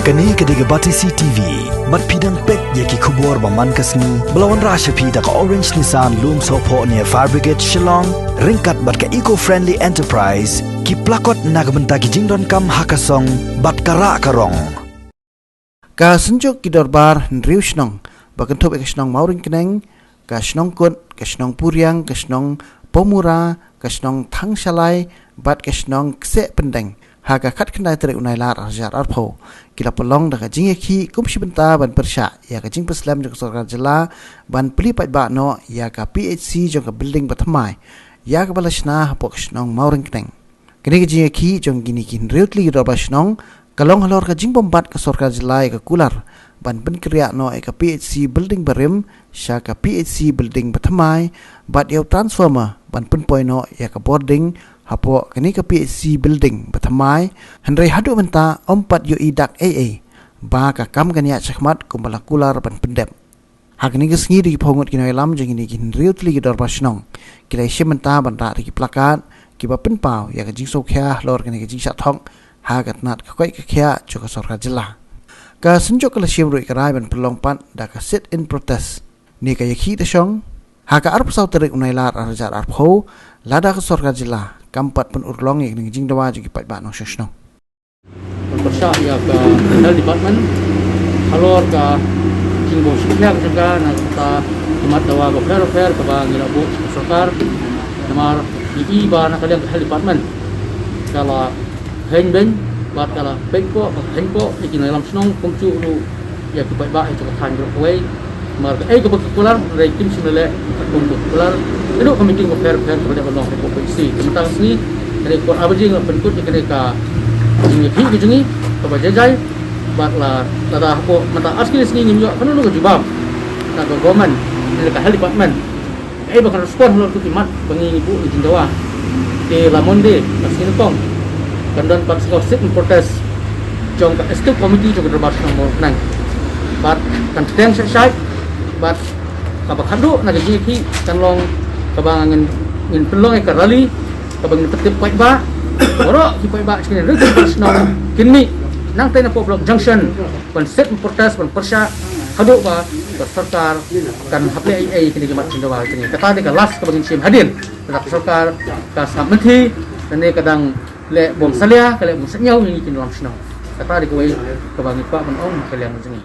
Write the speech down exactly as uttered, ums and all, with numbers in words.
Kane ka dei ka Batesi T V. Bad phi dang peit ïa ki khubor ba man ka sngi ba la wanrah sha phi da ka Orange Nissan Lumsohphoh near Fire Brigade Shillong, ryngkat bad ka Eco Friendly Enterprise, ki plakot na ka bynta ki jingdonkam ha ka song bad ka rah ka rong. Ka Synjuk ki Dorbar Hynriew Shnong ba kynthup ïa ka shnong Mawryngkneng, ka shnong Kut, ka shnong Puriang, ka shnong Pawmura, ka shnong Thangshalai bad ka shnong Kseh Pyndeng, ha ka khatkhyndai tarik u Nailar arhajar arphew, ki la pynlong da ka jingïakhih kum shi bynta ban pyrshah ïa ka jingpynslem jong ka sorkar jylla ban plie paidbah noh ïa ka P H C jong ka building ba thymmai, ïa kaba la shna hapoh ka shnong Mawryngkneng. Kane ka jingïakhih jong kine ki hynriew tylli ki dorbar shnong ka long halor ka jingbymbat ka sorkar jylla ïa ka kular ban pynkynriah noh ïa ka P H C building barim sha ka P H C building ba thymmai, bad ïa u transformer ban pynpoi noh ïa ka bording hapoh kane ka P H C building ba thymmai, hynrei haduh mynta ym pat ïohi dak ei ei ba ka kam kan ïaid shakhmat kumba la kular ban pyndep. Ha kane ka sngi da ki phew ngut ki nongïalam jong kine ki hynriew tylli ki dorbar shnong ki la ïashim bynta ban rah da ki plakat kiba pynpaw ïa ka jingsngewkhia halor kane ka jingshah thok ha ka tnat ka koit ka khiah jong ka sorkar jylla. Ka Synjuk ka la shim ruh ïa ka rai ban pynlong pat da ka sit-in protest ne ka ïakhih da shong ha ka arphew saw tarik u Nailar arhajar arphew, lada ka sorkar jylla kam pat pynurlong ïa kane ka jingdawa jong ki paidbah nongshong shnong. Ban pyrshah ïa ka Health Department halor ka jingbym shim khia ka jaka na ka bynta ki mat dawa bapher bapher kaba ngi la buh sha ka sorkar. Namar ngi i ba na ka liang ka Health Department ka la hynbeiñ bad ka la peit poh, ka hynbeiñ poh ïa ki nongïalam shnong kumjuh ruh ïa ki paidbah ïa ka thaiñ baroh kawei. Namar kaei kaba ki kular, hynrei kim shym la leh katkum ka kular. Naduh ka meeting bapher bapher kaba la dep ban long hapoh P H C. Te mynta ka sngi, hynrei ka por ar baje ngi la pynkut ïa kane ka jingïakhih ka jong ngi kaba jai jai. Bad la, lada hapoh mynta ar sngi, sngi ngim ïoh kano kano ka jubab na ka government ne ka Health Department, kaei ba kan respond halor kito ki mat ba ngi buh ïa ka jingdawa. Te la Monday, la sngi nyngkong, kan don pat ka sit-in protest jong ka Executive Committee jong ka Dorbar Shnong Mawryngkneng. Bad kan pdiang shai shai, bad kaba khadduh na ka jingïakhih kan long kaba ngin, ngin pynlong ïa ka rally kaba ngin pyntip paidbah. Baroh ki paidbah jong kine ki dorbar shnong kin mih nangtei na poh Block Junction ban sit-in protest, ban pyrshah haduh ba ka sorkar kan hap leh ei ei ïa kine ki mat jingdawa jong ngi. Kata dei ka last kaba ngin shim hadien. Lada ka sorkar ka sngap mynthi, lane ka dang leh bym salia, ka leh bym sañiew ïa ngi ki nongïalam shnong. Kata dei kawei kaba ngi kwah ban ong ha ka liang jong ngi.